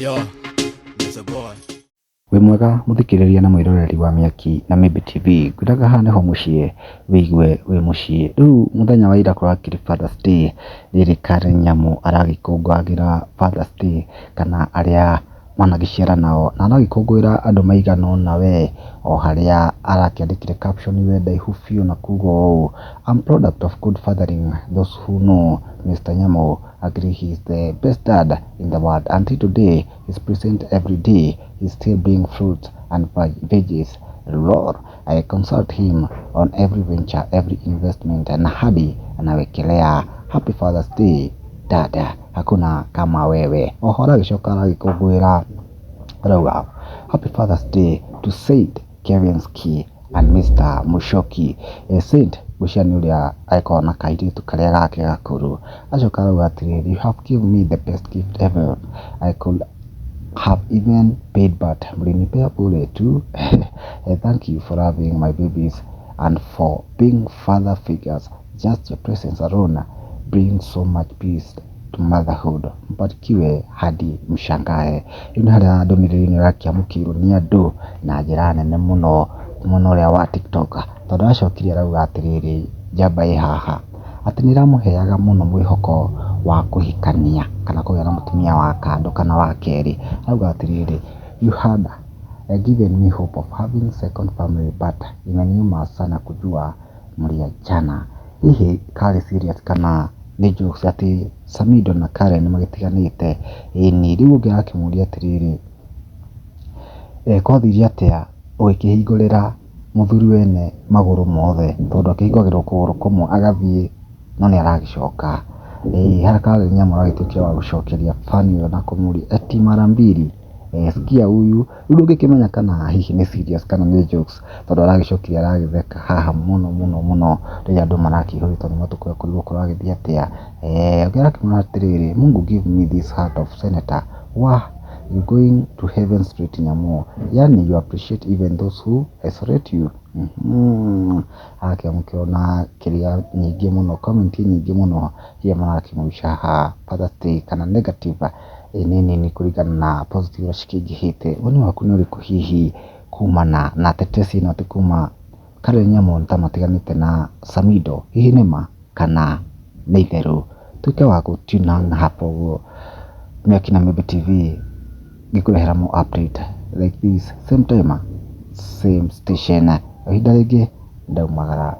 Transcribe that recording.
Yo, Mr. Boy. Wĩ mwega mũthikĩrĩria na mwĩroreri wa Mĩaki na Mĩmbi TV, ngwĩraga haha nĩho mũciĩ wĩigue wĩ mũciĩ. Rĩu mũthenya wa ira kũrakĩrĩ Father's Day, rĩrĩ Karen Nyamu aragĩkũngũagĩra Father's Day kana arĩa managĩciara nao, na aragĩkũngũĩra andũ maigana ũna we, o harĩa arakĩandĩkire caption we ndaihu biũ na kuga ũũ, "I'm product of good fathering, those who know Mr. Nyamu agree he is the best dad in the world. Until today, he's present every day. He's still being fruit and veggies. Lord, I consult him on every venture, every investment, na hadi anawekelea. Happy Father's Day, dada, hakuna kama wewe." Oho aragĩcoka aragĩkũngũĩra arauga, "Happy Father's Day to Saint Kevinski and Mr. Mushoki." Saint ngwĩciria nĩ ũrĩa agĩkoragwo na kairĩtu karĩa gake gakũrũ. Acoka arauga atĩrĩrĩ, "You have given me the best gift ever. I could have even paid, but mlinipea bure tu. Thank you for loving my babies and for being father figures. Just your presence alone brings so much peace to motherhood. Mbarikiwe hadi mshangae." Rĩu nĩ harĩa ndũmĩrĩri ĩno ĩrakĩamũkĩirwo nĩ andũ na njĩra nene mũno mwena ũrĩa wa TikTok, tondũ aracokire arauga atĩrĩrĩ, njamba ĩ haha atĩ nĩ ĩramũheaga mũno mwĩhoko wa kũhikania kana kũgĩa na mũtumia wa kando kana wa kerĩ. Arauga atĩrĩrĩ, "You had given me hope of having second family, but imeniuma sana kujua mliachana." Hihi karĩ serious kana nĩ jokes atĩ Samido na Karen nĩ magĩtiganĩte? Ĩni rĩu ũngĩ arakĩmũria atĩrĩrĩ, kwathire atĩa ũgĩkĩhingũrĩra mũthuri wene magũrũ mothe, tondũ akĩhingũragĩrwo kũgũrũ kũmwe agathiĩ no nĩ aragĩcoka? Ĩĩ haha Karen Nyamu aragĩtuĩkire wa gũcokeria fan ĩyo na kũmũria eti mara mbili, sikia huyu. Rĩu ndũngĩkĩmenya kana hihi nĩ serious kana nĩ jokes, tondũ aragĩcokire aragĩtheka haha mũno mũno mũno rĩrĩa andũ marakĩihũrĩtwo nĩ matũ kũrigwo kũragĩthiĩ atĩa. Ũngĩ arakĩmwĩra atĩrĩrĩ, "Mungu give me this heart of senator, wah, you going to heaven straight, Nyamu, yani you appreciate even those who isolate you." Agakĩamũkĩrwo na kĩrĩa nyingĩ mũno, comment nyingĩ mũno iria marakĩmũica haha Father's Day kana negative nĩ nini kũringana na positive iria cikĩingĩhĩte. Woni waku nĩ ũrĩkũ hihi kumana na tetesi ĩno atĩ kuma Karen Nyamu ta matiganĩte na Samido? Hihi nĩ ma kana nĩ itherũ? Tuĩke wa gũ tune in hapo ũguo Mĩaki na Mĩmbi TV ngĩkũrehera more update like this, same time, same station. Ihinda rĩngĩ ndaumagara.